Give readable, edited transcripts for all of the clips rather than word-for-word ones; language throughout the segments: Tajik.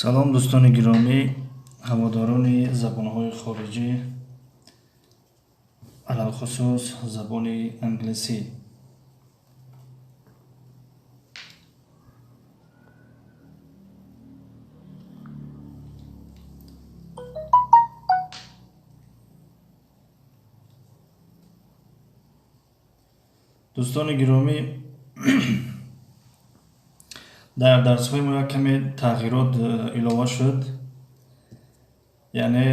Салом, дӯстони гиромӣ, ҳаводорони забонҳои хориҷӣ, алалхусус забони англисӣ. Дӯстони гиромӣ, дар дарсҳои мо як каме тағйирот илова шуд. Яъне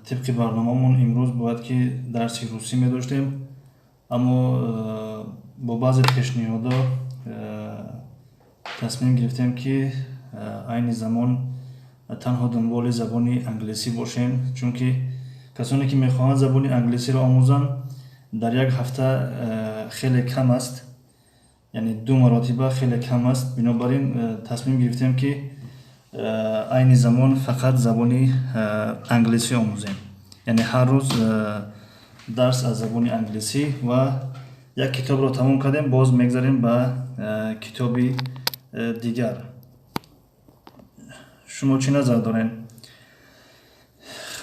тибқи барномаамон имрӯз бояд ки дарси русӣ медоштем, аммо бо баъзе пешниҳодҳо тасмим гирифтем, ки айни замон танҳо дунболи забони англисӣ бошем, чунки касоне ки мехоҳанд забони англисиро омӯзанд, дар як ҳафта хеле кам аст, яъне ду маротиба хеле кам аст. Бинобар ин тасмим гирифтем, ки айни замон фақат забони англисӣ омӯзем, яъне ҳар рӯз дарс аз забони англисӣ. Ва як китобро тамом кардем, боз мегзарем ба китоби дигар. Шумо чӣ назар доред?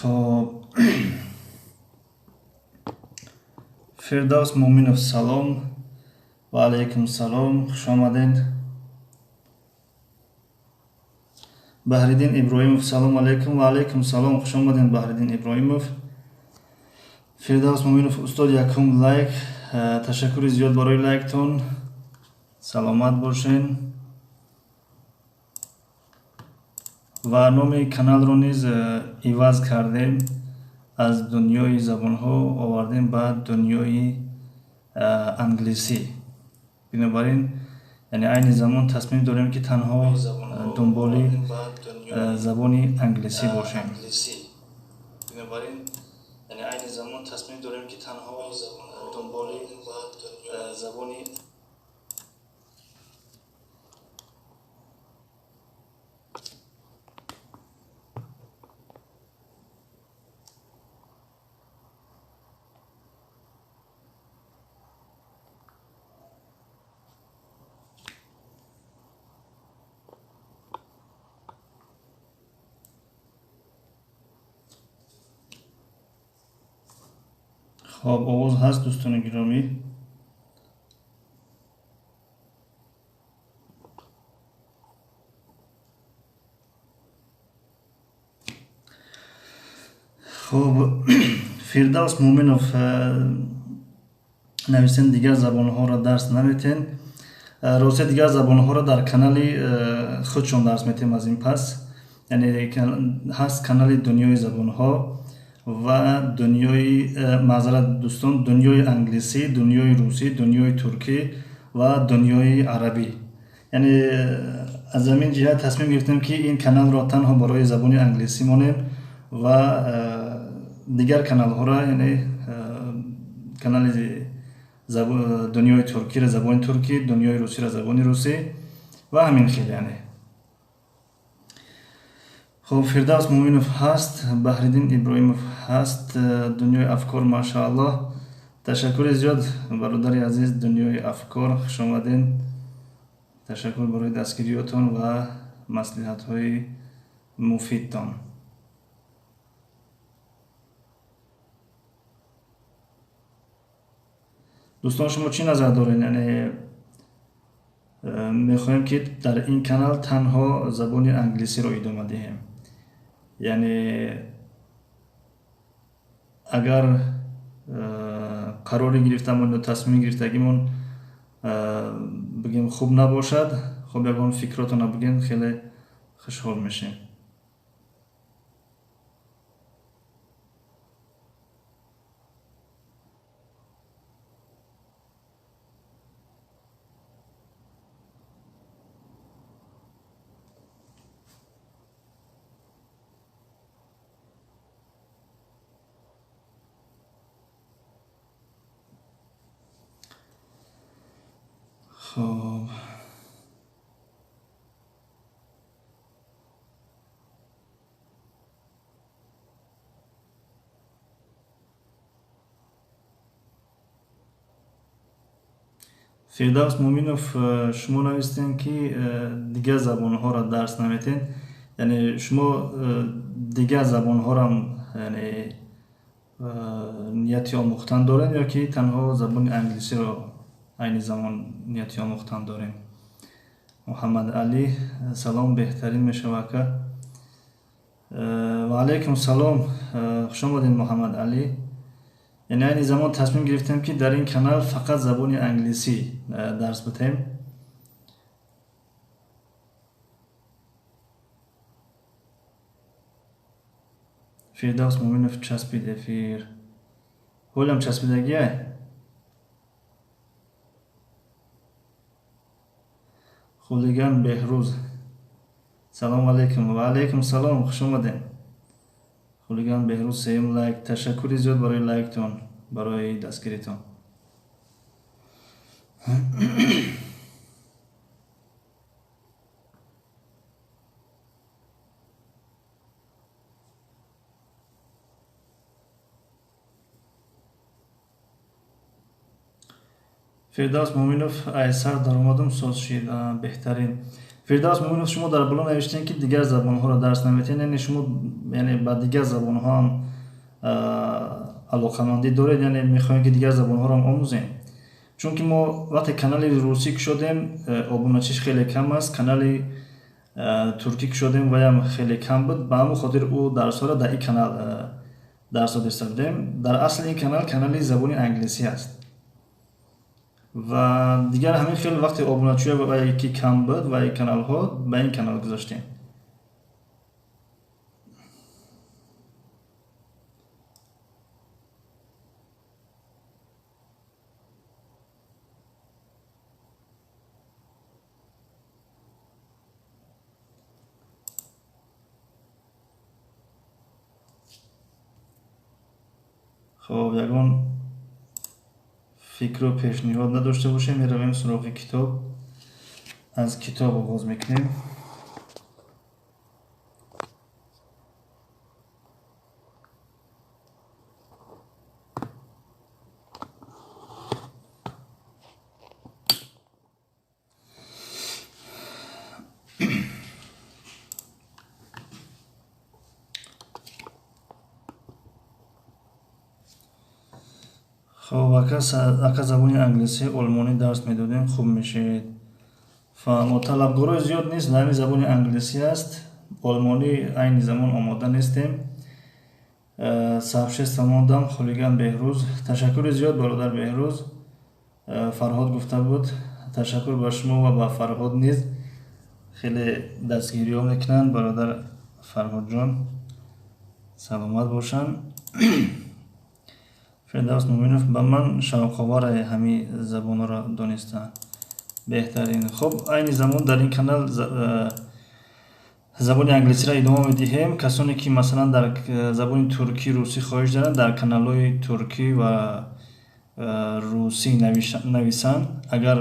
Хоб, Фирдавс Муъминов, салом. Ва алайкум салом, хушомадед. Баҳриддин Иброҳимов, салом алайкум. Ва алайкум салом, хушомадед, Баҳриддин Иброҳимов. Фирдавс Муъминов: «Устод, якум лайк». Ташаккури зиёд барои лайктон, саломат бошен. Ва номи каналро низ иваз кардем, аз дунёи забонҳо овардем ба дунёи англисӣ. Бинобар ин, яъне айни замон тасмим дорем, ки танҳо дунболи забони англисӣ бошем. Бинобар ин, яъне айни замон тасмим дорем, ки танҳо дунболи забони Хоб, овоз ҳаст, дӯстони гиромӣ? Хуб, Фирдавс Муъминов нависен: «Дигар забонҳоро дарс наметен». Росте, дигар забонҳоро дар канали худшон дарс метем аз ин пас. Яъне ҳаст канали дунёи забонҳо ва дунёи, маъзарат, дӯстон, дунёи англисӣ, дунёи русӣ, дунёи туркӣ ва дунёи арабӣ. Яъне аз ҳамин ҷиҳат тасмим гирифтем, ки ин каналро танҳо барои забони англисӣ монем ва дигар каналҳоро, яъне канали дунёи туркиро забони туркӣ, дунёи русиро забони русӣ ва ҳамин хел. Яъне хуб, Фирдавс Муъминов ҳаст, Баҳриддин Иброҳимов ҳаст, дунёи афкор, машааллоҳ. Ташаккури зиёд, бародари азиз, дунёи афкор, хушомадед. Ташаккур барои дастгириётон ва маслиҳатҳои муфидтон. Дӯстон, шумо чӣ назар доред? Яъне мехоҳем, ки дар ин канал танҳо забони англисиро идома диҳем. Яъне агар қароре гирифтамон ё тасмим гирифтагимон, бигем, хуб набошад, хуб, ягон фикротона бигем, хеле хушҳол мешем. Хуб, Фирдавс Муъминов, шумо навистем, ки дигар забонҳоро дарс наметен. Яъне шумо дигар забонҳоро яъне нияти омӯхтан доред ё ки танҳо забони англисиро айни замон нияти омӯхтан дорем? Муҳаммад Алӣ, салом, беҳтарин мешава ака. Ва алайкум салом, хуш омадед, Муҳаммад Алӣ. Яъне айни замон тасмим гирифтем, ки дар ин канал фақат забони англисӣ дарс бидиҳем. Фирдавс Муъминов, часпид эфир. Ҳолиам часпидагиай? Хулиган Беҳрӯз, салому алайкум. Ва алайкум салом, хуш омадем. Хулиган Беҳрӯз, сеюм лайк. Ташаккури зиёд барои лайктон, барои дастгиритон. Фирдавс Муъминов, айсар даромадум, соз шид. Беҳтарин. Фирдавс Муъминов, шумо дар боло навиштем, ки дигар забонҳоро дарс наметиҳед. Яъне шумо яъне ба дигар забонҳо ҳам алоқамандӣ доред, яъне мехоҳем, ки дигар забонҳоро ҳам омӯзем? Чунки мо вақте канали русӣ кушодем, обуначиш хеле кам аст, канали туркӣ кушодем, ваям хеле кам буд. Ба ҳамон хотир ӯ дарсҳоро дар ин канал дарс дода будем. Дар асл ин канал канали забони англисӣ аст. Ва дигар ҳамин хел вақте обуначиҳо ки кам буд ва ин каналҳо, ба ин канал гузоштем. Хоб, ягон фикру пешниҳод надошта бошем, меравем суроғи китоб. Аз китоб оғоз мекунем. Хоб, ака, забони англисӣ, олмонӣ дарс медодем, хуб мешавед. Фаҳмо, талабгорои зиёд нест, ҳамин забони англисӣ аст. Олмонӣ айни замон омода нестем. Сообщество мондам. Хулиган Беҳрӯз, ташаккури зиёд, бародар Беҳрӯз. Фарҳод гуфта буд. Ташаккур ба шумо ва ба Фарҳод низ, хеле дастгириҳо мекунанд. Бародар Фарҳодҷон, саломат бошанд. Фирдавс Муъминов, ба ман шавқоваре ҳамин забонҳоро донистан. Беҳтарин. Хуб, айни замон дар ин канал забони англисиро идома медиҳем. Касоне ки, масалан, дар забони туркӣ, русӣ хоҳиш доранд, дар каналҳои туркӣ ва русӣ нависанд. Агар,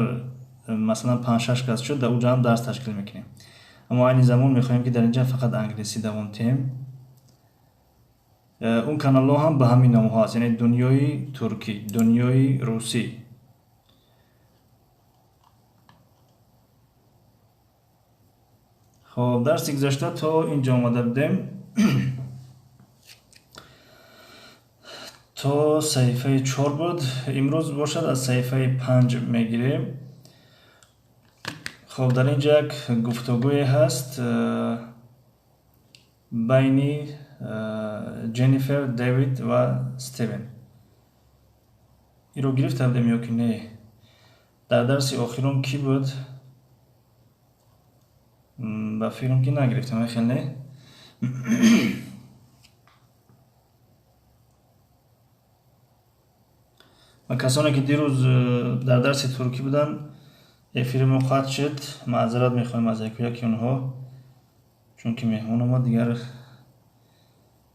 масалан, панҷ-шаш кас шуд, дар уҷо ҳам дарс ташкил мекунем. Аммо айни замон мехоҳем, ки дар инҷа фақат англисӣ давом диҳем. Он каналҳо ҳам ба ҳамин номҳо аст, яъне Дунёи туркӣ, Дунёи русӣ. Хоб, дарси гузашта то инҷо омада будем, то саҳифаи 4 буд. Имрӯз бошад, аз саҳифаи 5 мегирем. Хоб, дар инҷа як гуфтугӯе ҳаст байни Ҷеннифер, Дэвид ва Стивен. Иро гирифта будем ё ки не? Дар дарси охирон кӣ буд? Ба фикрам, ки нагирифтем, хел не? Ва касоне ки дирӯз дар дарси туркӣ буданд, эфири мо қатъ шуд. Маъзарат мехоҳем аз яку яки онҳо, чунки меҳмон омад, дигар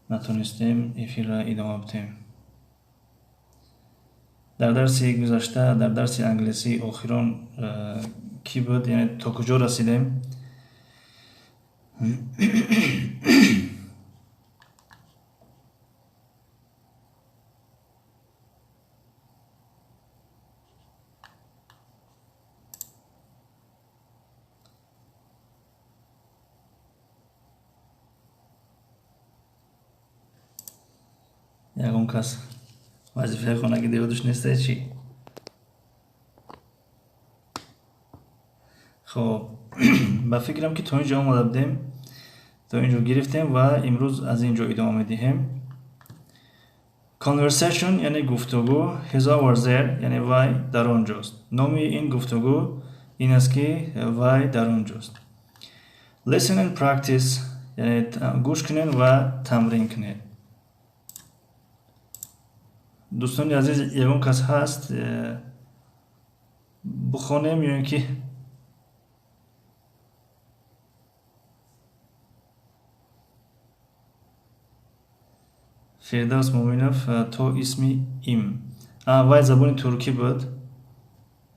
натонистем эфирро идома бидиҳем. Дар дарси гузашта, дар дарси англисӣ охирон кӣ буд, яъне то куҷо расидем? Ягон кас вазифаи хонагӣ деводуш нестай чӣ? Хоб, ба фикрам ки то ин ҷо омада будем, то ин ҷо гирифтем ва имрӯз аз ин ҷо идома медиҳем. Conversation яъне гуфтугӯ, he's over there яъне вай дар он ҷост. Номи ин гуфтугӯ ин аст ки вай дар он ҷост. Listen and practice яъне гӯш кунед ва тамрин кунед. Дӯстони азиз, ягон кас ҳаст бихонем ё ин ки Фирдавс Муминов то исми им. Вай забони туркӣ буд.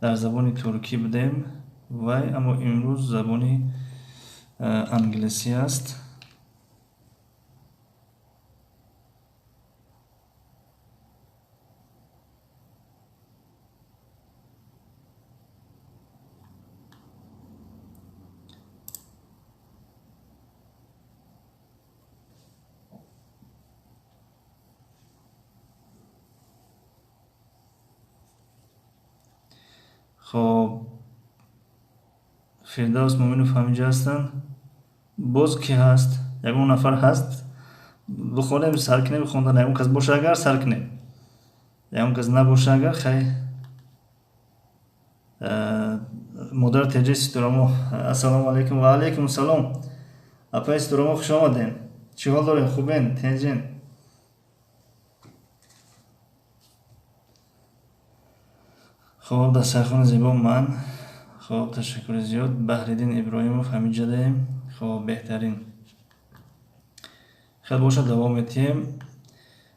Дар забони туркӣ будем. Вай аммо имрӯз забони англисӣ аст. Хоб, Фирдавс Муминов ҳаминҷо ҳастанд. Боз кӣ ҳаст? Ягон нафар ҳаст? Бихонем, сар кунем хондан. Ягон кас боша агар сар кунем. Ягон кас набоша агар хай. Модар Теҷи Ситорамо, ассалому алайкум ва алайкум салом. Апаи Ситорамо, хуш омадем. Чӣ ҳол дорем? Хубен? Тенҷен? Хоб, дастархони зебо ман. Хоб, ташаккури зиёд. Баҳриддин Иброҳимов ҳаминҷа даем. Хоб, беҳтарин. Хел бошад, давом метиҳем.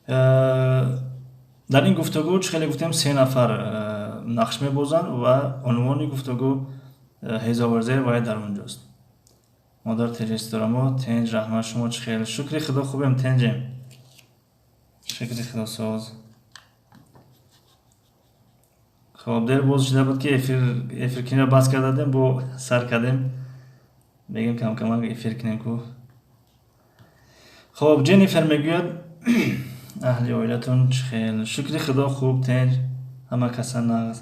Дар ин гуфтугӯ чӣ хеле гуфтем, се нафар нақш мебозанд ва унвони гуфтугӯ he's over there, вай дар он ҷост. Модар Теҷи Ситорамо, тенҷ, раҳмат, шумо чӣ хел? Шукри Худо хубем, тенҷем. Шукри Худо соз. Хоб, дер боз шуда буд ки эфиркиниро бас карда будем, бо сар кардем. Мегем кам-камак эфир кунем ку. Хоб, Ҷеннифер мегӯяд: аҳли оилатон чӣ хел? Шукри Худо хуб, тенҷ, ҳама каса нағз.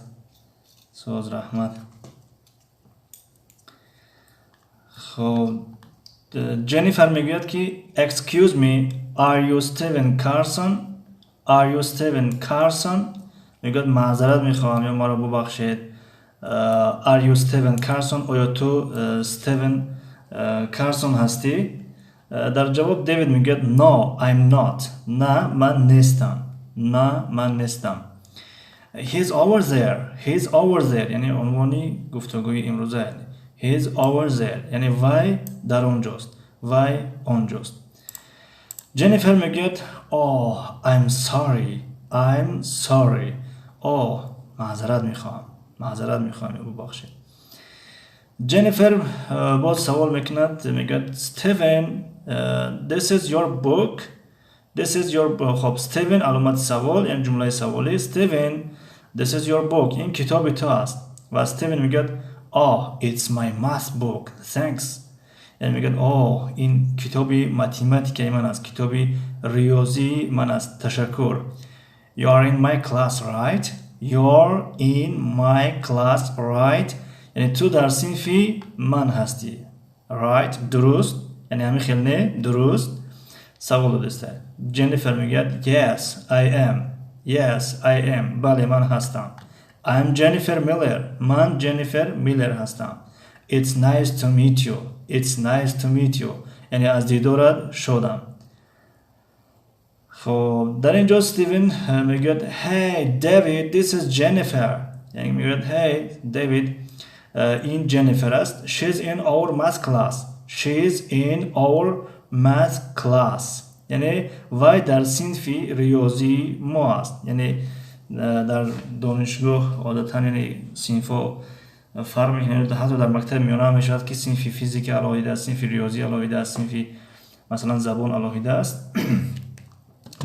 Соз, раҳмат. Хоб, Ҷеннифер мегӯяд ки excuse me, are you Steven Carson? Are you Steven Carson? Мегӯяд маъзарат мехоҳам ё маро бубахшед. Are you Steven Carson? Оё ту Стивен Карсон ҳастӣ? Дар ҷавоб Дэвид мегӯяд no, I'm not. На, ман нестам. На, ман нестам. He's over there. He's over there. Яъне унвони гуфтугӯи имрӯза. He's over there. Яъне вай дар он ҷост. Вай он ҷост. Ҷеннифер мегӯяд oh, I'm sorry. I'm sorry. Oh, маъзарат мехоҳам. Маъзарат мехоҳам, ё бубахшед. Ҷеннифер боз савол мекунад, мегӯяд Стивен, this is your book? This is your book. Хоб, Стивен аломати савол, яъне ҷумлаи саволӣ. Стивен, this is your book. Ин китоби ту аст. Ва Стивен мегӯяд oh, it's my math book. Thanks. Яъне мегӯяд oh, ин китоби математикаи ман аст, китоби риёзии ман аст. Ташаккур. You are in my class, right? You're in my class, right? Яъне ту дар синфи ман ҳастӣ. Right? Дуруст? Яъне ҳамин хел не? Дуруст? Савол додеста. Ҷеннифер мегӯяд yes, I am. Yes, I am. Бале, ман ҳастам. I'm Jennifer Miller. Ман Ҷеннифер Миллер ҳастам. It's nice to meet you. It's nice to meet you. Яъне аз дидорат шодам. Хоб, дар ин ҷо Стивен мегӯяд hey, David, this is Jennifer. Яъне мегӯяд hey, David, ин Ҷеннифер аст. She's in our math class. She's in our math class. Яъне вай дар синфи риёзии мо аст. Яъне дар донишгоҳ одатан яъне синфҳо фарқ мекунад, ҳатто дар мактаби миёна ҳам мешавад ки синфи физика алоҳида аст, синфи риёзӣ алоҳида аст, синфи масалан забон алоҳида аст.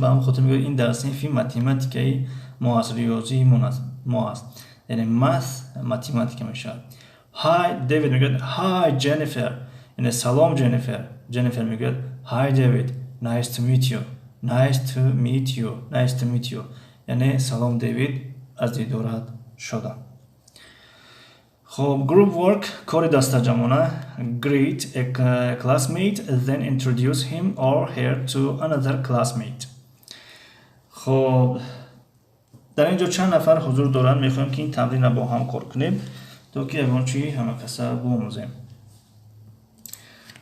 Ба ҳамин хотир мегӯяд ин дар синфи математикаи мо аст, риёзии мо аст. Яъне math математика мешавад. Hi, David мегӯяд hi, Jennifer. Яъне салом, Ҷеннифер. Ҷеннифер мегӯяд hi, David, nice to meet you. Nice to meet you. Nice to meet you. Яъне салом, Дэвид, аз дидорат шодам. Хоб, group work, кори дастаҷамона. Greet a classmate, then introduce him or her to another classmate. Хоб, дар ин ҷо чанд нафар ҳузур доранд, мехоҳем, ки ин тамринро бо ҳам кор кунем, то ки ягон чи ҳама каса биомӯзем.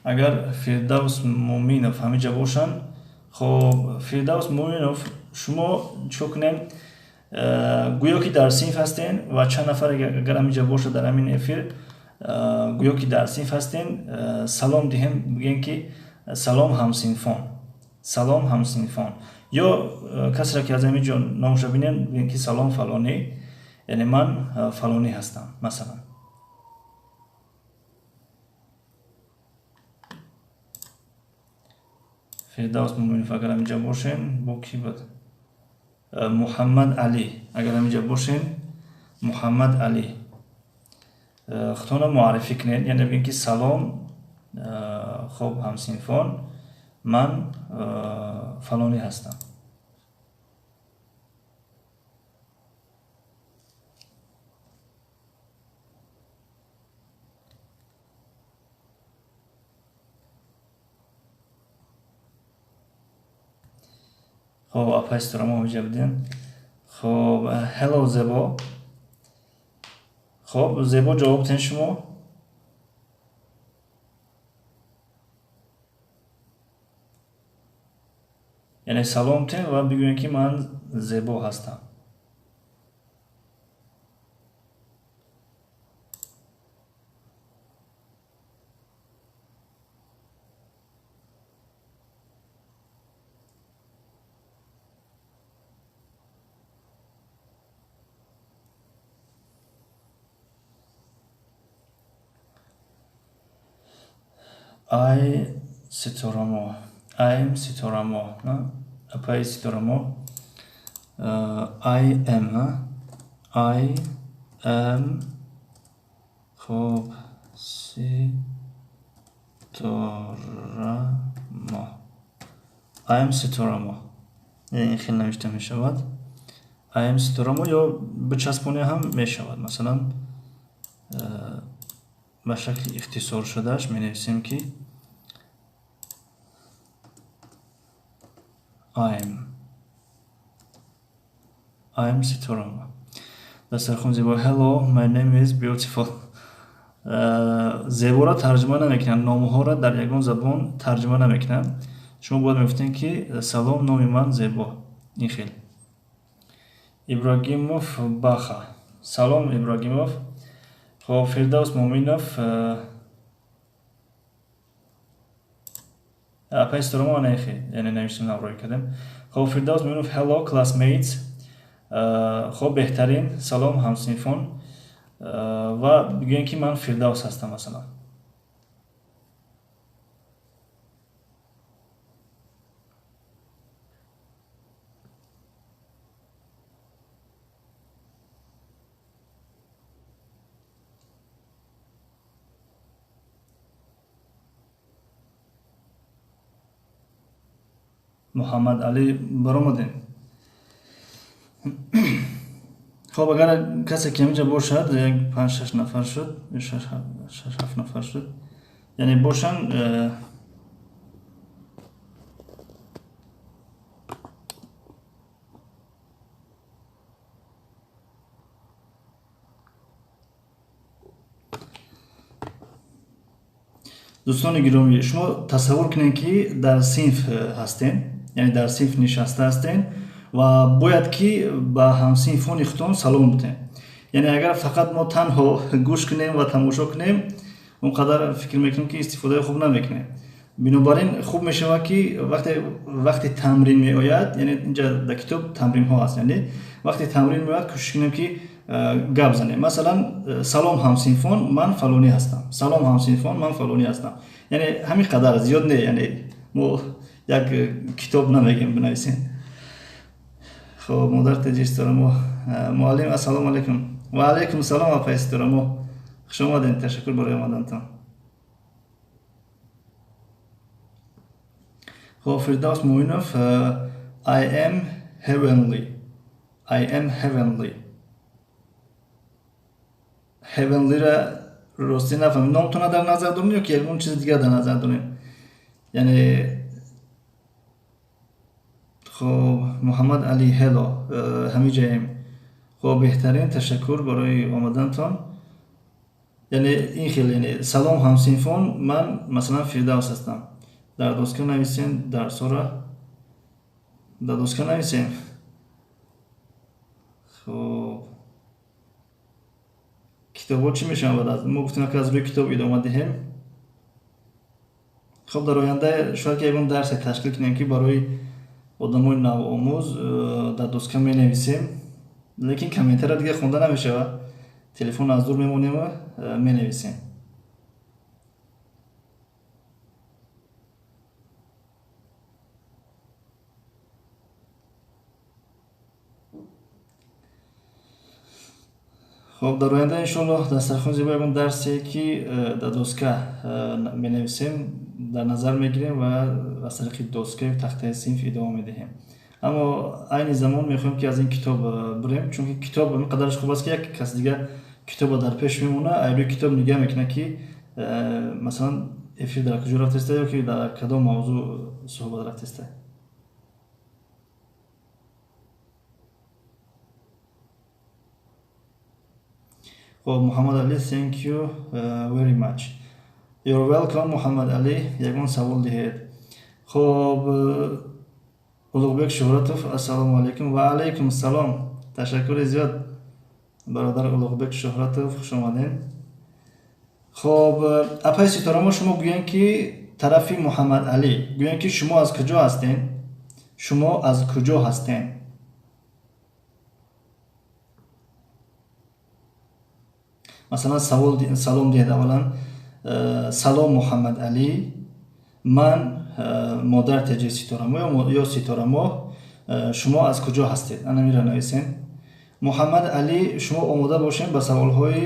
Агар Фирдавс Муминов ҳамиҷа бошанд, хоб, Фирдавс Муминов, шумо чикор кунем? Гӯё ки дар синф ҳастен ва чанд нафар агар ҳамиҷа бошад дар ҳамин эфир, гӯё ки дар синф ҳастен, салом диҳем, бигӯем, ки салом, ҳамсинфон, салом, ҳамсинфон, ё касеро ки аз ҳамин ҷо номаша бинем, бигӯем, ки салом, фалонӣ, яъне ман фалонӣ ҳастам, масалан. Фирдавс Муминов, агар ҳаминҷа бошен, бо ки буд? Муҳаммад Алӣ, агар ҳаминҷа бошен, Муҳаммад Алӣ, худтонро муаррифӣ кунед, яъне бигӯем, ки салом, хоб, ҳамсинфон, ман фалонӣ ҳастам. Хоб, апай Ситорамо ҳамиҷа будем. Хоб, hello, Зебо. Хоб, Зебо, ҷавоб тен шумо. Яъне салом тен ва бигӯем, ки ман Зебо ҳастам. I Ситорамо, I'm Ситорамо, апай Ситорамо, I am, I am, хоб, Ситорамо, I am Ситорамо, ин хел навишта мешавад, I am Ситорамо, ё бичаспоне ҳам мешавад. Масалан, ба шакли ихтисоршудааш менависем, ки I'm Ситорамо. Дастархон зебо. Hello, my name is beautiful. Зеборо тарҷума намекунанд, номҳоро дар ягон забон тарҷума намекунанд. Шумо бояд мегуфтем, ки салом, номи ман Зебо, ин хел. Ибрагимов Баха, салом, Ибрагимов. Хоб, Фирдавс Муминов, апай Ситорамо, анахе, яъне навиштем, навроӣ кардем. Хоб, Фирдавс Муминов, hello, classmates. Хоб, беҳтарин, салом, ҳамсинфон, ва бигӯем, ки ман Фирдавс ҳастам, масалан. Муҳаммад Алӣ, баромадем. Хоб, агар касе ки ҳаминҷа бошад, як панҷ, шаш нафар шуд, шаш, ҳафт нафар шуд, яъне бошанд. Дӯстони гиромӣ, шумо тасаввур кунед, ки дар синф ҳастем, яъне дар синф нишаста ҳастем ва бояд ки ба ҳамсинфони худтон салом бутем. Яъне агар фақат мо танҳо гӯш кунем ва тамошо кунем, он қадар фикр мекунем, ки истифодаи хуб намекунем. Бинобар ин хуб мешавад, ки вақте тамрин меояд, яъне инҷа дар китоб тамринҳо ҳаст, яъне вақте тамрин меояд, кӯшиш кунем, ки гап занем. Масалан, салом, ҳамсинфон, ман фалонӣ ҳастам, салом, ҳамсинфон, ман фалонӣ ҳастам. Яъне ҳамин қадар, зиёд не, яъне мо як китоб намегем бинависем. Хоб, модар теҷи Ситорамо, муаллим, ассалому алайкум. Ва алайкум салом, апай Ситорамо, хуш омадем, ташаккур барои омадантон. Хоб, Фирдавс Муинов, I am heavenly. I am heavenly. Heavenly-ра ростӣ нафаҳмем, номтона дар назар дорем ё ки ягон чизи дигар дар назар дорем? Яъне хоб, Муҳаммад Али, hello, ҳамиҷаем. Хоб, беҳтарин, ташаккур барои омадантон. Яъне ин хел, яъне салом ҳамсинфон, ман масалан Фирдавс ҳастам. Дар доска нависем дарсҳоро, дар доска нависем. Хоб, китобҳо чӣ мешавад? Мо гуфтем, ки аз рӯи китоб идома диҳем. Хоб, дар оянда шояд ки ягон дарсе ташкил кунем, ки барои одамои навомӯз дар доска менависем, лекин комментария дигар хонда намешавад. Телефон аз дур мемонему менависем. Хоб, дар оянда иншоаллоҳ дастархони зебо ягон дарсе, ки дар доска менависем, дар назар мегирем ва аз тариқи доскаю тахтаи синф идома медиҳем. Аммо айни замон мехоҳем, ки аз ин китоб бирем, чунки китоб ин қадараш хуб аст, ки як кас дигар китобро дар пеш мемона, айрӯи китоб нигаҳ мекунад, ки масалан эфир дар куҷо рафтеста ё ки дар кадом мавзӯъ суҳбат рафтеста. Хоб, Муҳаммад Али, thank you very much. You're welcome, Муҳаммад Али. Ягон савол диҳед. Хоб, Улуғбек Шуҳратов, ассалому алайкум. Ва алайкум салом, ташаккури зиёд, бародар Улуғбек Шуҳратов, хуш омадем. Хоб, апаи Ситорамо, шумо гӯянд, ки тарафи Муҳаммад Алӣ гӯянд, ки шумо аз куҷо ҳастен? Шумо аз куҷо ҳастен? Масалан, савол, салом диҳед аввалан. Салом, Муҳаммад Алӣ, ман модар теҷи Ситорамо ё Ситорамо, шумо аз куҷо ҳастед? Анамира нависем. Муҳаммад Алӣ, шумо омода бошем, ба саволҳои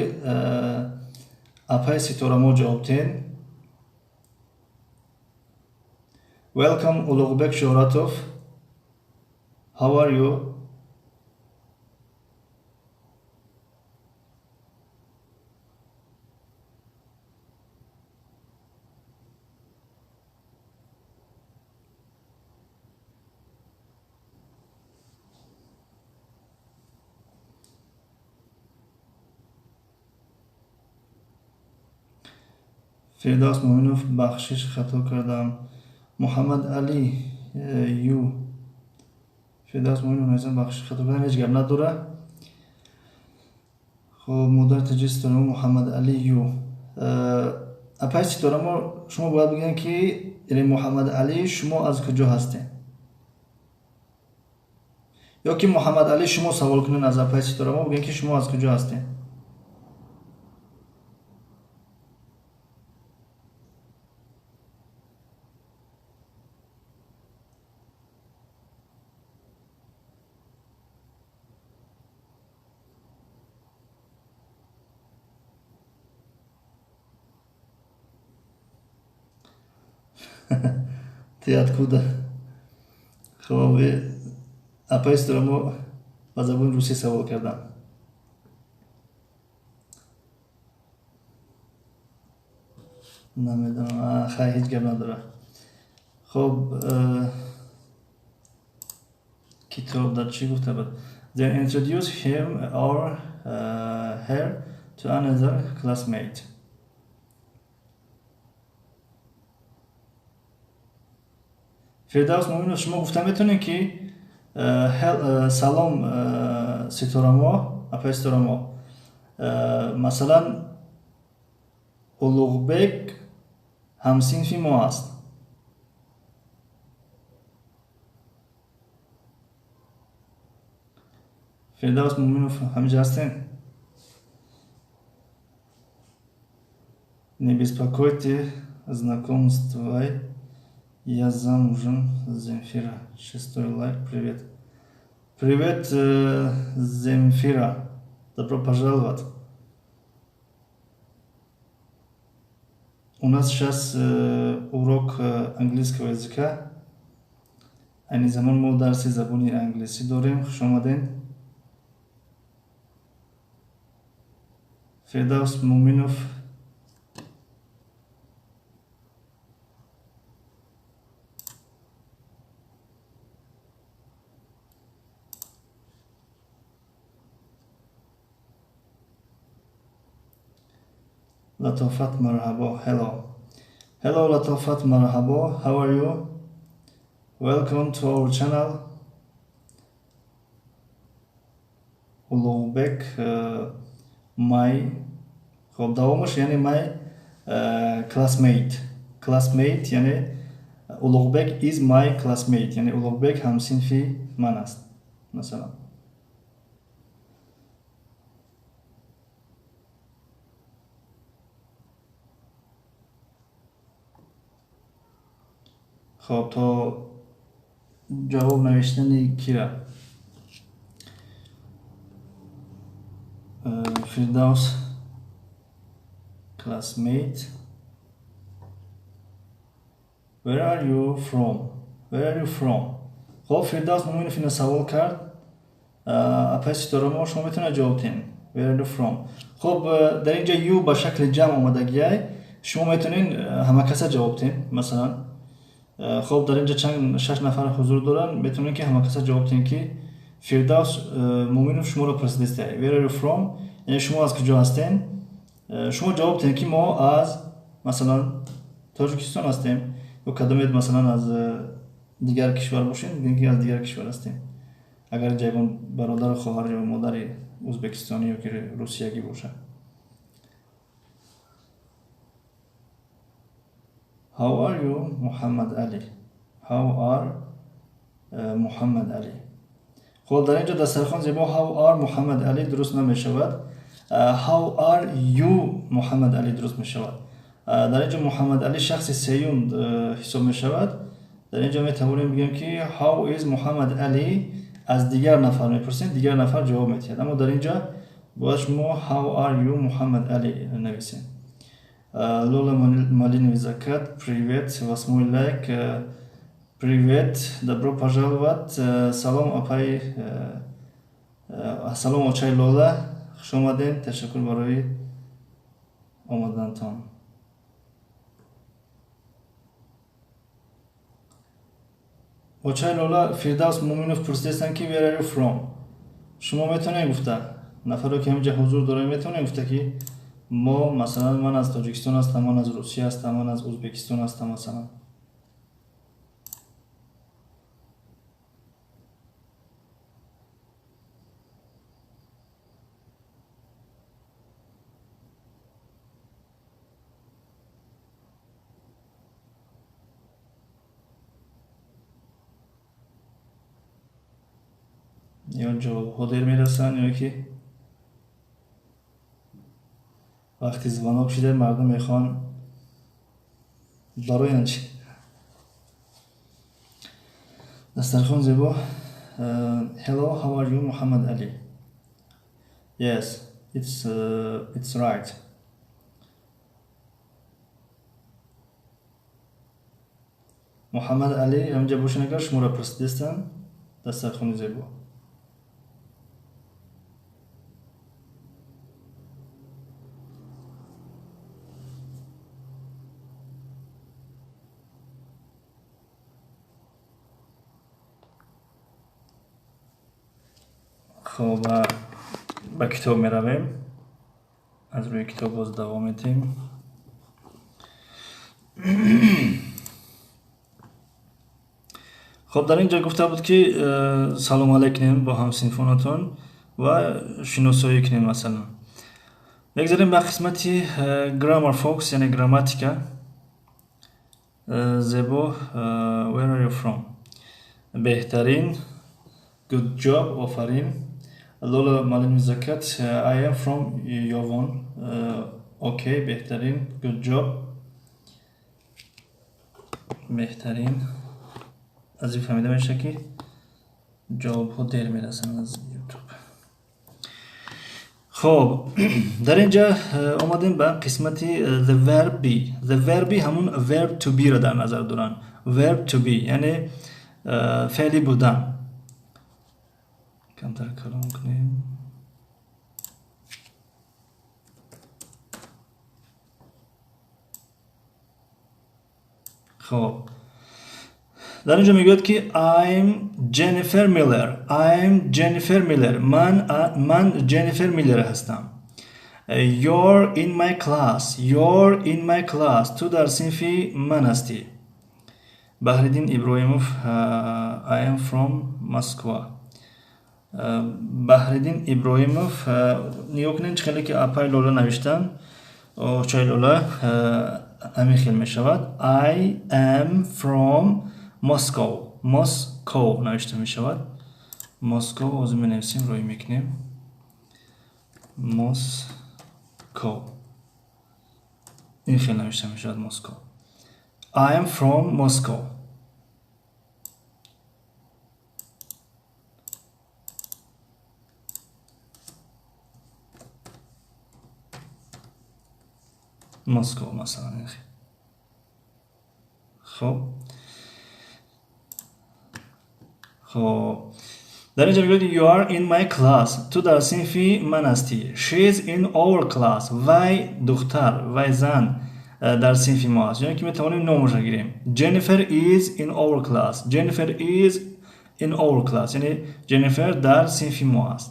апаи Ситорамо ҷавоб диҳед. Welcome, Улуғбек Шуҳратов. How are you? Фирдавс Муъминов, бахшиш, хато кардам. Муҳаммад Али ю Фирдавс Муъминов нависам, бахшиш, хато кардам, ҳеҷ гап надора. Хоб, модар таҷи Ситорамо, Муҳаммад Али ю апаи Ситорамо, шумо бояд бигӯем, ки яъне Муҳаммад Али, шумо аз куҷо ҳастед? Ё ки Муҳаммад Али, шумо савол кунед аз апаи Ситорамо, бигӯем, ки шумо аз куҷо ҳастед? Ты откуда? Хоб, апаи Ситорамо ба забони русӣ савол кардам. Намедонам, хай, ҳеҷ гап надора. Хоб, китоб дар чӣ гуфта буд? Then introduce him or her to another classmate. Фирдавс Муъминов, шумо гуфта метавонед, ки салом, Ситорамо, апаи Ситорамо, масалан, Улуғбек ҳамсинфи мо аст. Фирдавс Муъминов, ҳамиҷа ҳастем? Не беспокойте, знакомствой. Я замужем, Земфира. Шестой лайк, привет. Привет, Земфира. Добро пожаловать. У нас сейчас урок английского языка. Айни замон мо дарси забони англисӣ дорем. Хуш омадед. Фирдавс Муминов. Латофат, марҳабо. Hello. Hello, Latofat, marhabo. How are you? Welcome to our channel. Улуғбек my, хоб, давомаш, яъне my classmate. Classmate, яъне Улуғбек is my classmate, яъне Улуғбек ҳамсинфи ман аст, масалан. Хоб, то ҷавоб навиштани кира? Фирдавс classmate. Where are you from? Where are you from? Хоб, Фирдавс Муминов ина савол кард. Апай Ситора, мо шумо метавонед ҷавоб диҳем. Where are you from? Хоб, дар инҷа you ба шакли ҷамъ омадагиай, шумо метавонед ҳама каса ҷавоб диҳем, масалан. Хоб, дар инҷа чанд, шаш нафар ҳузур доранд, метавонед ки ҳама каса ҷавоб диҳем, ки Фирдавс Муминов шуморо пурсидааст: where are you from, яъне шумо аз куҷо ҳастен? Шумо ҷавоб диҳем, ки мо аз, масалан, Тоҷикистон ҳастем, ё кадомед, масалан, аз дигар кишвар бошем, бигӯем, ки аз дигар кишвар ҳастем. Агар инҷа ягон бародару хоҳар ё модари ӯзбекистонӣ ё ки русиягӣ бошад. How are you, Muhammad Ali? How are Muhammad Ali? Хоб, дар инҷо дастархон зебо, how are Muhammad Ali дуруст намешавад. How are you, Muhammad Ali дуруст мешавад. Дар инҷо Муҳаммад Али шахси сеюм ҳисоб мешавад. Дар инҷо метавонем бигӯем, ки how is Muhammad Ali, аз дигар нафар мепурсем, дигар нафар ҷавоб медиҳад. Аммо дар инҷо бояд шумо how are you, Muhammad Ali нависем. Лола Малиновый закат, привет, восьмой лайк, привет, добро пожаловать, салом, апай, салом, очай Лола, хуш омадем, ташаккур барои омадантон. Очай Лола, Фирдавс Муминов пурсидастанд, ки where are you from? Шумо метавонед гуфта, нафаро ки ҳаминҷа ҳузур дорем, метавонем гуфта, ки мо, масалан, ман аз Тоҷикистон ҳастам, ман аз Русия ҳастам, ман аз Ӯзбекистон ҳастам, масалан. Ё ҷавобҳо дер мерасанд, ё ки вақти звонок шида, мардум мехоҳанд бароянд. Чи, дастархон зебо? Hello, how are you, Muhammad Ali? Yes, it's right. Муҳаммад Али ҳаминҷа бошед, агар шуморо пурсидастанд, дастархони зебо. Хоб, ба китоб меравем, аз рӯи китоб боз давом медиҳем. Хоб, дар ин ҷо гуфта буд, ки салом алейк кунем бо ҳамсинфонатон ва шиносоӣ кунем, масалан. Мегзарем ба қисмати grammar focus, яъне грамматика. Зебо, where are you from? Беҳтарин, good job, офарин. Лола Малими Закат, I am from Yovon. Окей, беҳтарин, good job, беҳтарин. Аз ин фаҳмида мешавад, ки ҷавобҳо дер мерасанд аз Ютуб. Хоб, дар ин ҷа омадем ба қисмати the verb be. The verb be, ҳамун verb to be ро дар назар доранд. Verb to be, яъне Феъли будан. Камтар калон кунем. Хоб, дар ин ҷо мегӯяд, ки I'm Jennifer Miller. I'm Jennifer Miller. Ман Jennifer Miller ҳастам. You're in my class. You're in my class. Ту дар синфи ман ҳастӣ. Баҳриддин Иброҳимов: I am from Moskva. Баҳриддин Иброҳимов, нигоҳ кунед, чӣ хеле ки апай Лола навиштанд, очаи Лола, ҳамин хел мешавад. I am from Moscow. Moscow навишта мешавад. Moscow ҳозир менависем, рӯй мекунем. Moscow. Ин хел навишта мешавад, Moscow. I am from Moscow. Moscow масалан. Хоб, дар инҷо мегӯяд: You are in my class. Ту дар синфи ман ҳастӣ. She is in our class. Вай духтар, вай зан дар синфи мо аст. Ё ки метавонем номашро гирем. Jennifer is in our class. Jennifer is in our class. Яъне Jennifer дар синфи мо аст.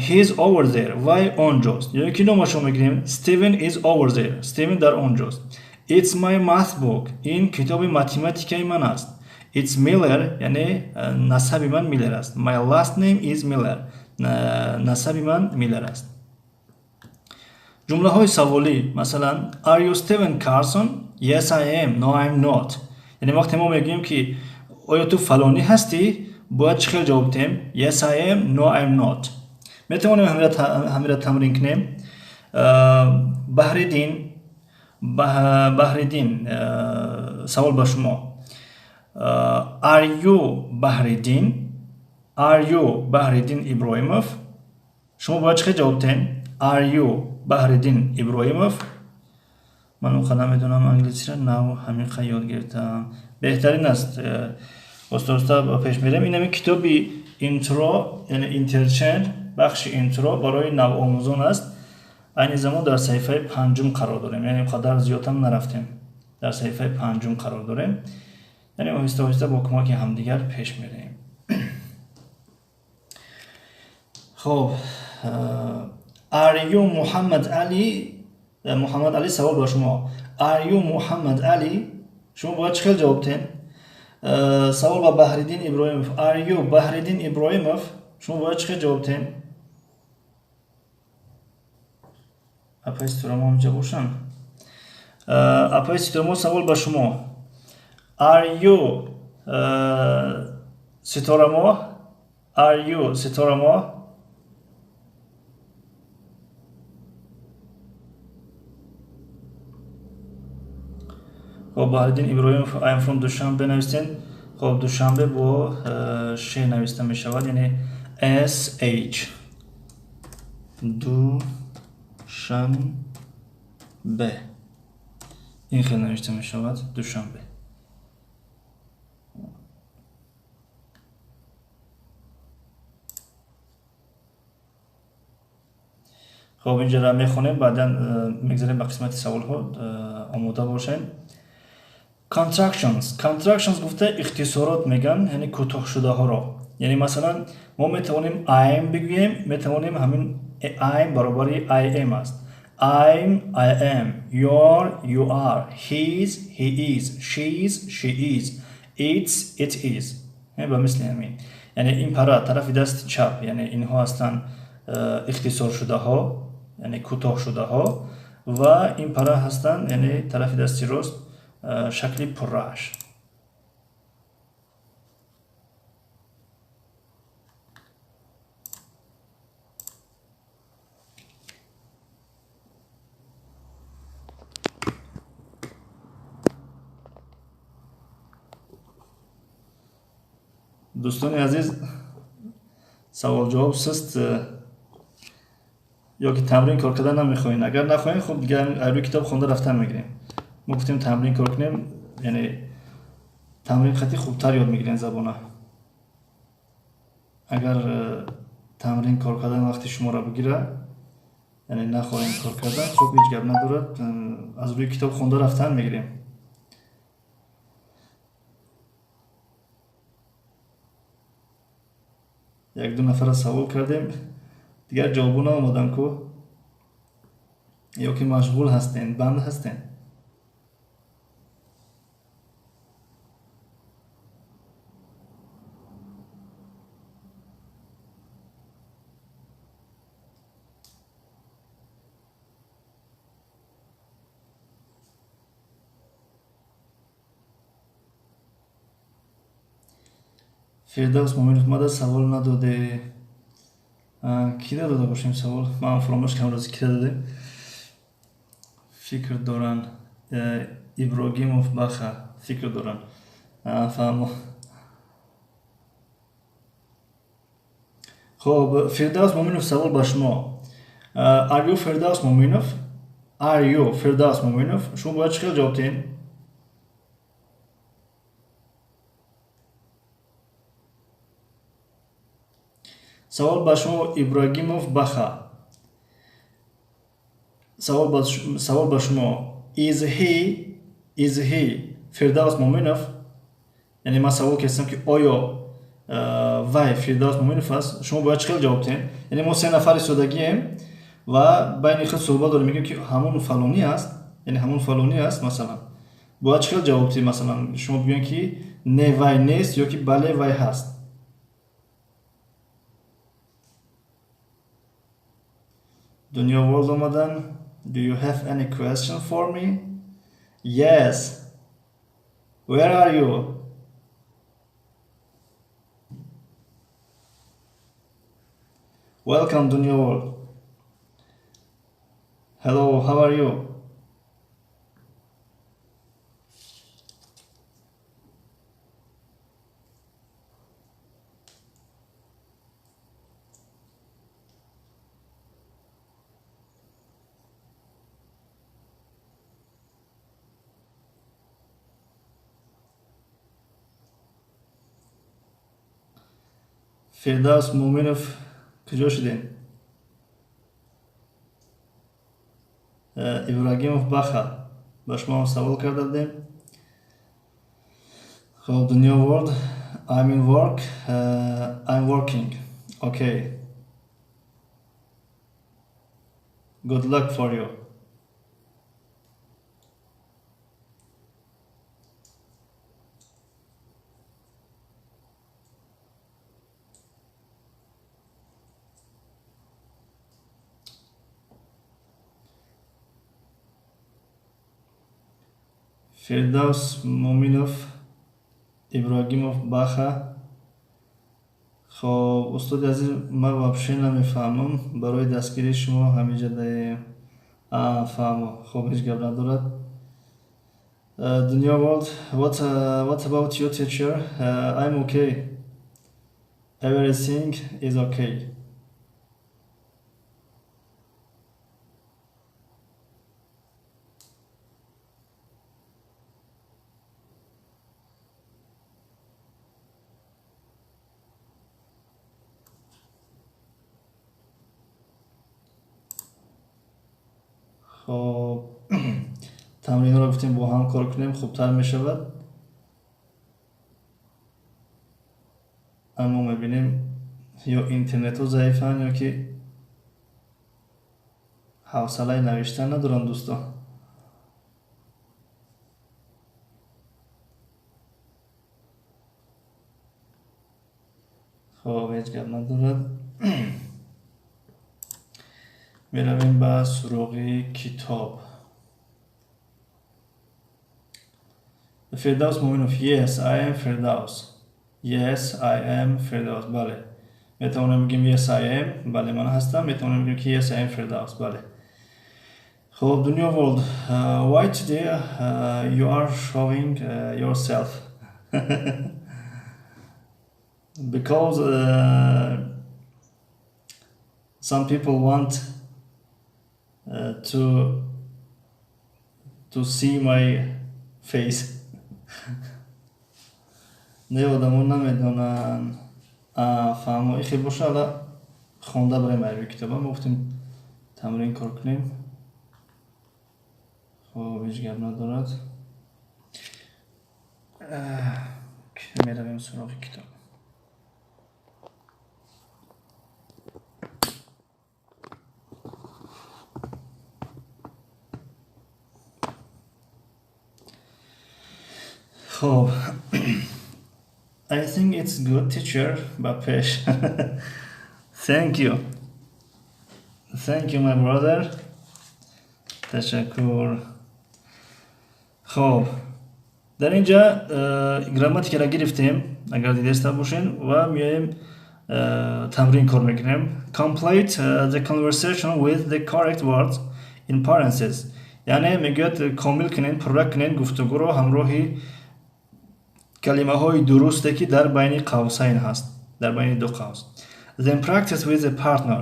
He is over there. Вай онҷост. Ё ки номашро мегирем. Steven is over there. Steven дар онҷост. It's my math book. Ин китоби математикаи ман аст. It's Miller, яъне насаби ман Миллер аст. My last name is Miller. Насаби ман Миллер аст. Ҷумлаҳои саволӣ, масалан, Are you Steven Carson? Yes, I am. No, I'm not. Яъне вақте мо мегӯем, ки оё ту фалонӣ ҳастӣ, бояд чӣ хел ҷавоб диҳем? Yes, I am. No, I'm not. Метавонем ҳамира тамрин кунем. Баҳриддин, Баҳриддин, савол ба шумо: Are you Баҳриддин? Are you Баҳриддин Иброҳимов? Шумо бояд чӣ хел ҷавоб диҳем? Are you Баҳриддин Иброҳимов? Ман он қадар намедонам англисиро, нав ҳамин қа ёд гирифтам. Беҳтарин аст, оста оста ба пеш мерем. Ин ҳамин китоби Intro, яъне Interchange, бахши Intro барои навомӯзон аст. Айни замон дар саҳифаи панҷум қарор дорем, яъне қадар зиёдам нарафтем, дар саҳифаи панҷум қарор дорем. Яъне оҳиста оҳиста бо кӯмаки ҳамдигар пеш мерем. Хоб, Are you Муҳаммад Али? Муҳаммад Али, савол ба шумо: Are you Муҳаммад Али? Шумо бояд чӣ хел ҷавоб диҳем? Савол ба Баҳриддин Иброҳимов: Are you Баҳриддин Иброҳимов? Шумо бояд чӣ хел ҷавоб диҳем? Апаи Ситорамо ҳамҷа бошанд. Апаи Ситорамо, савол ба шумо: Are you Ситорамо? Are you Ситорамо? Хоб, Баҳриддин Иброҳимов I am from Душанбе навистем. Хоб, Душанбе бо ш нависта мешавад, яъне sh. Душанбе ин хел навишта мешавад, Душанбе. Хоб, инҷара мехонем, баъдан мегзарем ба қисмати саволҳо, омода бошем. Contractions. Contractions гуфта ихтисорот меган, яъне кӯтоҳшудаҳоро. Яъне масалан мо метавонем I'm бигӯем, метавонем ҳамин I'm баробари I am аст. I'm, I am, you're, you are, he's, he is, she's, she is, it's, it is. Ба мисли ҳамин. Яъне ин пара тарафи дасти чап, яъне инҳо ҳастанд ихтисоршудаҳо, яъне кӯтоҳшудаҳо, ва ин пара ҳастанд, яъне тарафи дасти рост, шакли пуррааш. Дӯстони азиз, савол ҷавоб суст ё ки тамрин кор кардан намехоҳем? Агар нахоҳем, хуб, дигар рӯи китоб хонда рафтан мегирем. Мо гуфтем тамрин кор кунем, яъне Тамрин қати хубтар ёд мегирем забона. Агар тамрин кор кардан вақти шуморо бигира, яъне нахоҳем кор кардан, хуб, ҳеҷ гап надорад, аз рӯи китоб хонда рафтан мегирем. Як ду нафара савол кардем, дигар ҷавобо наомадам ку, ё ки машғул ҳастен, банд ҳастен. Фирдавс Муминов, мада савол надоде. Кида дода бошем савол? Ман фаромӯш кардам, рӯзи кида додем. Фикр доранд. Иброгимов Баха фикр доранд. Фаҳмо. Хоб, Фирдавс Муминов, савол ба шумо. Are you Фирдавс Муминов? Are you Фирдавс Муминов? Шумо бояд чӣ хел ҷавоб диҳем? Савол ба шумо, Ибрагимов Баха. Савол ба шумо. Is he Фирдавс Муминов? Яъне ман савол кардам, ки оё вай Фирдавс Муминов аст? Шумо бояд чӣ хел ҷавоб диҳем? Яъне мо се нафар истодагием ва байни худ суҳбат дорем, мегӯем, ки ҳамон фалонӣ аст, яъне ҳамон фалонӣ аст, масалан. Бояд чӣ хел ҷавоб диҳем? Масалан, шумо бигӯем, ки не, вай нест, ё ки бале, вай ҳаст. Дунё World омадан. Do you have any question for me? Yes. Where are you? Welcome, Dunya World. Hello, how are you? Фирдавс Муминов, куҷо шудем? Ибрагимов Баха, ба шумо савол карда будем. Хоб, Дунё World, I'm in work, I'm working. Okay. Good luck for you. Фирдавс Муминов, Ибрагимов Баха. Хоб, устоди азиз, ман вообще намефаҳмам, барои дастгирии шумо ҳамиҷа даем. Фаҳмо. Хоб, ҳеҷ гап надорад. Дунё World, what about you, teacher? I'm okay. Everything is okay. Хоб, тамринҳоро гуфтем, бо ҳам кор кунем, хубтар мешавад, аммо мебинем, ё интернетҳо заифанд, ё ки ҳавсалаи навиштан надоранд дӯстон. Хоб, ҳеҷ гап надорад, меравем ба суроғи китоб. Фирдавс Муминов, yes, I am Фирдавс. Yes, I am Фирдавс. Бале, метавонем бигем yes, I am, бале, ман ҳастам, метавонем бигем ки yes, I am Фирдавс. Бале. Хоб, Дунё World, why today you are showing yourself? Because some people want to see my face. Не, одамо намедонанд. Фаҳмо, ихел боша, ала хонда барем айрӯи китоба. Мо гуфтем тамрин кор кунем. Хоб, ҳеҷ гап надорад. Меравем суроғи китоб. Хоб, I think it's good, teacher. Ба пеш. Thank you. Thank you, my brother. Ташаккур. Хоб, дар инҷа грамматикаро гирифтем, агар дидаста бошен, ва меоем тамрин кор мекунем. Complete the conversation with the correct words in parentheses. Яъне мегӯяд, комил кунед, пурра кунед гуфтугӯро ҳамроҳи калимаҳои дурусте, ки дар байни қавсайн ҳаст, дар байни ду қавс. Then practice with a partner.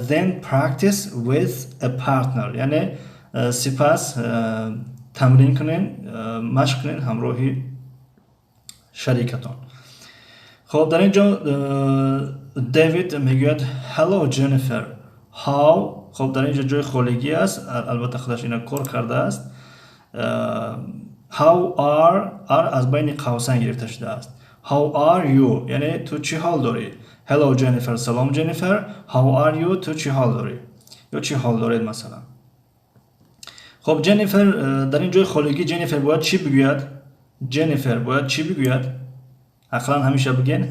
Then practice with a partner. Яъне сипас тамрин кунед, машқ кунед ҳамроҳи шарикатон. Хоб, дар ин ҷо Дэвид мегӯяд: "Hello, Jennifer, how..." Хоб, дар ин ҷо ҷои холигӣ аст, албатта худаш ина кор кардааст. How are, are аз байни қавсан гирифта шудааст. How are you, яъне ту чӣ ҳол дорӣ? Hello, Jennifer, салом, Jennifer. How are you, ту чӣ ҳол дорӣ ё чӣ ҳол доред, масалан. Хоб, Ҷеннифер дар ин ҷои холигӣ Ҷеннифер бояд чӣ бигӯяд? Ҷеннифер бояд чӣ бигӯяд? Ақлан ҳамеша бигӯен.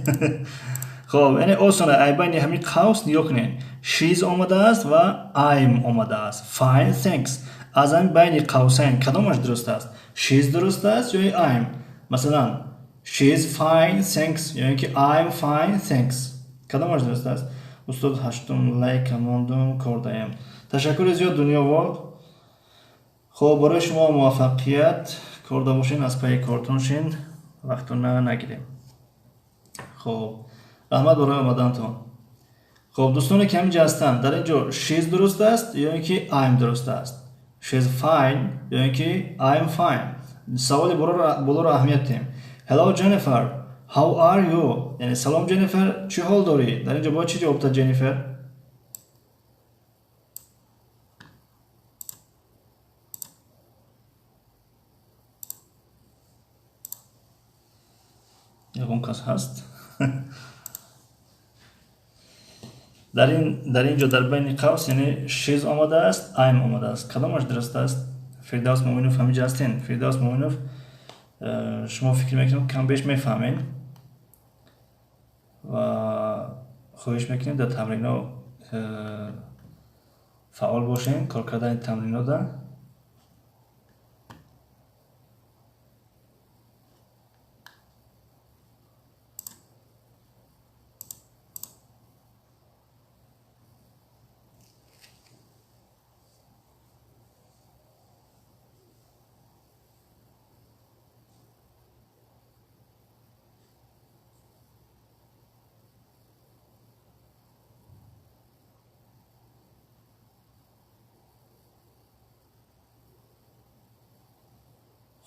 Хоб, яъне осона, ай байни ҳамин қавс нигоҳ кунед, she's омадааст ва I'm омадааст. Fine, thanks. Аз ҳамин байни қавсайн кадомаш дуруст аст? She's дуруст аст ё I'm? Масалан, she's fine, thanks, ё ин ки I'm fine, thanks, кадомаш дуруст аст? Устод, ҳаштум лайка мондум, кор даем. Ташаккури зиёд, Дунёвод. Хоб, барои шумо муваффақият, корда бошен, аз пайи кортон шин, вақтона нагирем. Хоб, раҳмат барои омадантон. Хоб, дӯстоне ки ҳаминҷа ҳастанд, дар ин ҷо she's дуруст аст ё ин ки I'm дуруст аст? She's fine ё ин ки I'm fine? Саволи болоро аҳамият диҳем. Hello, Jennifer, how are you, яъне салом, Ҷеннифер, чӣ ҳол дорӣ? Дар ин ҷо бояд чӣ ҷавоб дад Ҷеннифер? Ягон кас ҳаст? Дар ин ҷо дар байни қавс, яъне she's омадааст, I'm омадааст, кадомаш дуруст аст? Фирдавс Муъминов ҳаминҷа ҳастен? Фирдавс Муъминов, шумо фикр мекунем, кам беш мефаҳмед ва хоҳиш мекунем, дар тамрино фаъол бошем, кор кардани тамринода.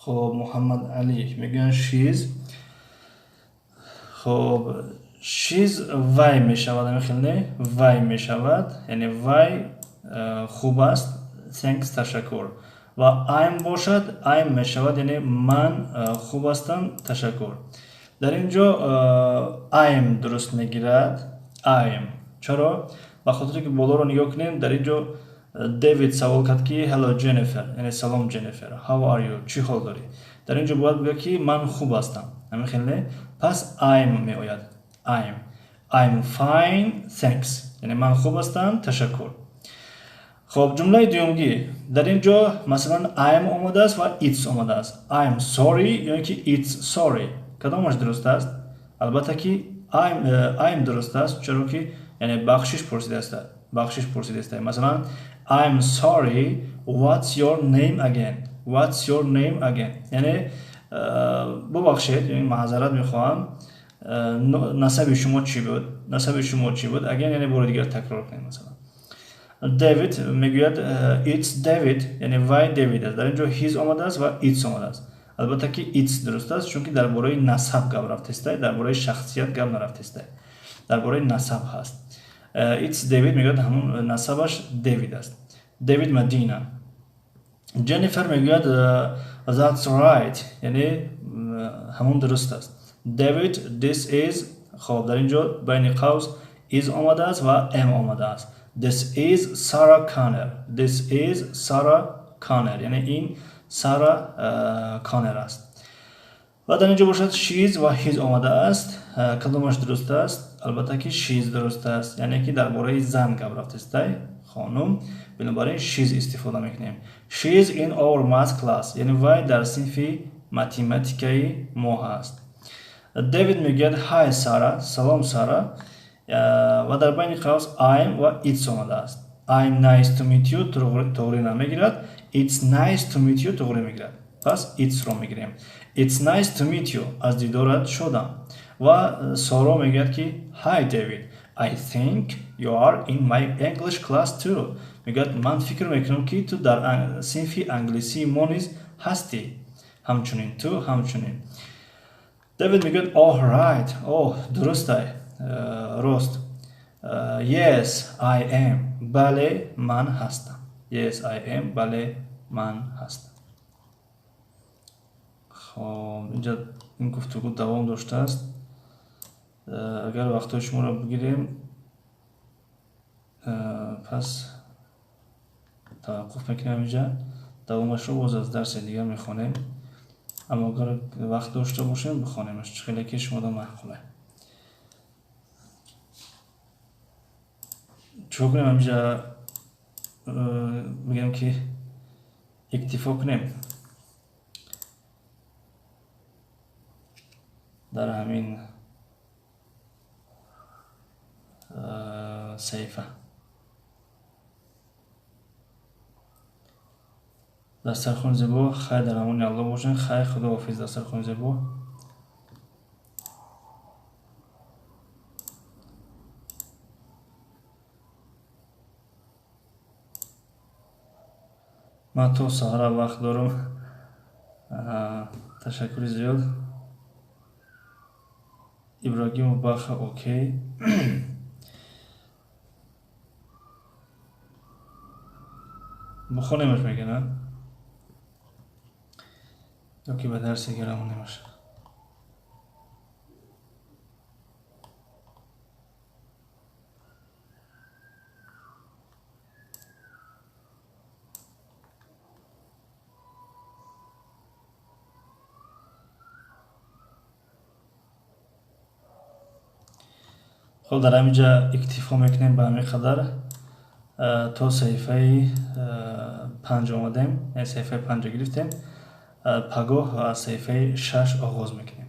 Хоб, Муҳаммад Алӣ мегӯянд she's. Хоб, she's вай мешавад, ами хел не, вай мешавад, яъне вай хуб аст, thanks, ташаккур. Ва I'm бошад, I'm мешавад, яъне ман хуб ҳастам, ташаккур. Дар ин ҷо I'm дуруст мегирад. I'm чаро? Ба хотире ки болоро нигоҳ кунем, дар ин ҷо Дэвид савол кард ки "Hello, Jennifer", яъне салом, Ҷеннифер, how are you, чӣ ҳол дорӣ? Дар ин ҷо бояд бигӯяд ки ман хуб ҳастам, ҳамин хел не? Пас I'm меояд. I'm fine, thanks, яъне ман хуб ҳастам, ташаккур. Хоб, ҷумлаи дуюмгӣ, дар ин ҷо масалан I'm омадааст ва it's омадааст. I'm sorry ё ин ки it's sorry, кадомаш дуруст аст? Албатта ки I'm дуруст аст, чаро ки яъне бахшиш пурсидааст, бахшиш пурсидааст. Масалан, I'm sorry, what's your name again? What's your name again? Яъне бубахшед, яъне маъзарат мехоҳам, насаби шумо чӣ буд? Насаби шумо чӣ буд? Again, яъне бори дигар такрор кунед. Масалан, Дэвид мегӯяд it's David, яъне вай Дэвид аст. Дар ин ҷо his омадааст ва it's омадааст. Албатта ки it's дуруст аст, чунки дар бораи насаб гап рафтестай, дар бораи шахсият гап нарафтестай, дар бораи насаб ҳаст. It's Дэвид мегӯяд, ҳамун насабаш Дэвид аст, Дэвид Мадина. Ҷеннифер мегӯяд that's right, яъне ҳамун дуруст аст. Дэвид, this is. Хоб, дар ин ҷо байни қавс is омадааст ва m омадааст. This is Sarah Connor. This is Sarah Connor, яъне ин Сара Коннор аст. Ва дар ин ҷо бошад she's ва his омадааст. Кадомаш дуруст аст? Албатта ки she's дуруст аст, яъне ки дар бораи зан гап рафтестай, хонум, бинобар ин she's истифода мекунем. She's in our math class, яъне вай дар синфи математикаи мо ҳаст. Дэвид мегӯяд hi Сара, салом Сара. Ва дар байни қавс I'm ва it's омадааст. I'm nice to meet you туғри намегирад, it's nice to meet you туғри мегирад, пас it's-ро мегирем. It's nice to meet you, аз дидорат шодам. Ва Соро мегӯяд ки hi David, I think you are in my English class too. Мегӯяд ман фикр мекунам ки ту дар синфи англисии мо низ ҳастӣ, ҳамчунин ту ҳамчунин. Дэвид мегӯяд oh right, oh дурустай, рост. Yes I am, бале ман ҳастам. Yes I am, бале ман ҳастам. Хоб, инҷа ин гуфтугӯ давом доштааст. Агар вақтҳои шуморо бигирем, пас таваққуф мекунем инҷа, давомашро боз аз дарси дигар мехонем. Аммо агар вақт дошта бошем, бихонемаш, чӣ хеле ки шумода маъқуле. Чикор кунем ҳаминҷа? Бигем ки иктифо кунем дар ҳамин саҳифа. Дастархони зебо, хайр, дар амони Аллоҳ бошед, хайр, худоҳофиз. Дастархони зебо. Ман то саҳара вақт дорам. Ташаккури зиёд. Ибрагимов Баха, окей. Бухонемаш мегӯяд, ё ки ба дарси дигар равонемаш? Хоб, дар ҳамин ҷа иктифо мекунем ба ҳамин қадар. То саҳифаи 5 омадем, яъне саҳифаи 5 гирифтем. Пагоҳ аз саҳифаи 6 оғоз мекунем,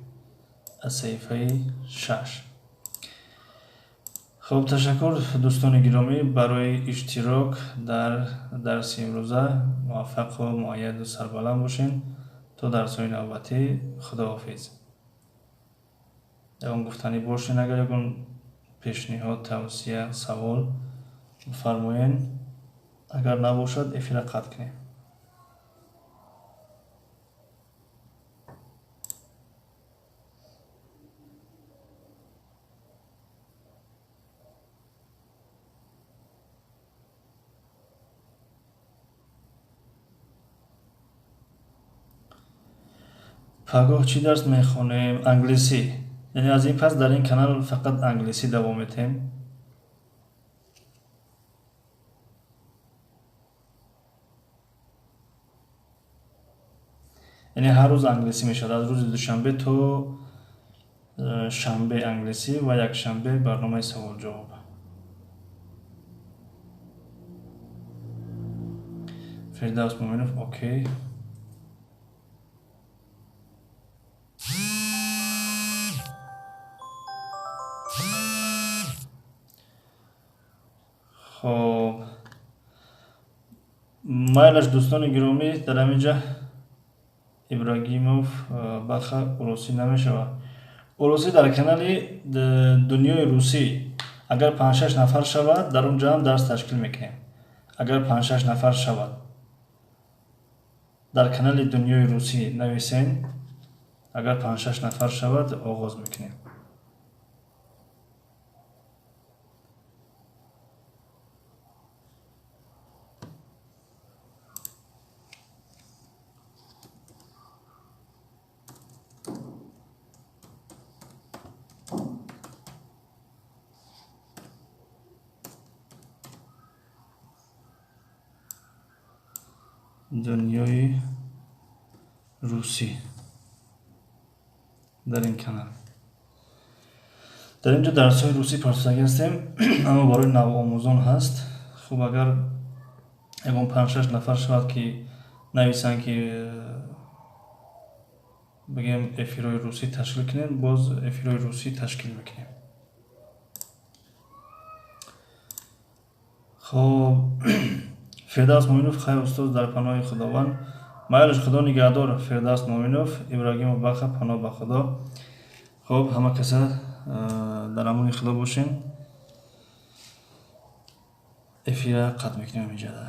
аз саҳифаи 6. Хоб, ташаккур дӯстони гиромӣ барои иштирок дар дарси имрӯза. Муваффақу муайяду сарбаланд бошед. То дарсҳои навбатӣ, худоҳофиз. Ягон гуфтанӣ бошед, агар ягон пешниҳод, тавсия, савол бифармоед. Агар набошад, эфирро қатъ кунем. Пагоҳ чӣ дарс мехонем? Англисӣ. Яъне аз ин пас дар ин канал фақат англисӣ давом метем. Яъне ҳар рӯз англисӣ мешавад, аз рӯзи душанбе то шанбе англисӣ ва якшанбе барномаи савол-ҷавоб. Фирдавс Муминов, окей. Хоб, майлаш дӯстони гиромӣ, дар ҳамин ҷа Ибрагимов Баха урусӣ намешавад. Урусӣ дар канали Дунёи русӣ агар 5-6 нафар шавад, дар он ҷо ҳам дарс ташкил мекунем. Агар 5-6 нафар шавад. Дар канали Дунёи русӣ нависен, агар 5-6 нафар шавад, оғоз мекунем. Дунёи русӣ дар ин канал. Дар ин ҷо дарсҳои русӣ партофтагӣ ҳастем, аммо барои навомӯзон ҳаст. Хуб, агар ягон 5-6 нафар шавад, ки нависанд, ки бигем, эфирҳои русӣ ташкил кунем, боз эфирҳои русӣ ташкил мекунем. Хоб, Фирдавс Муъминов: «Хайр, устоз, дар паноҳи Худованд». Майлаш, Худо нигаҳдор, Фирдавс Муъминов. Ибрагимов Баха, паноҳ ба Худо. Хоб, ҳама каса дар амони Худо бошен. Эфира қатъ мекунем инҷода.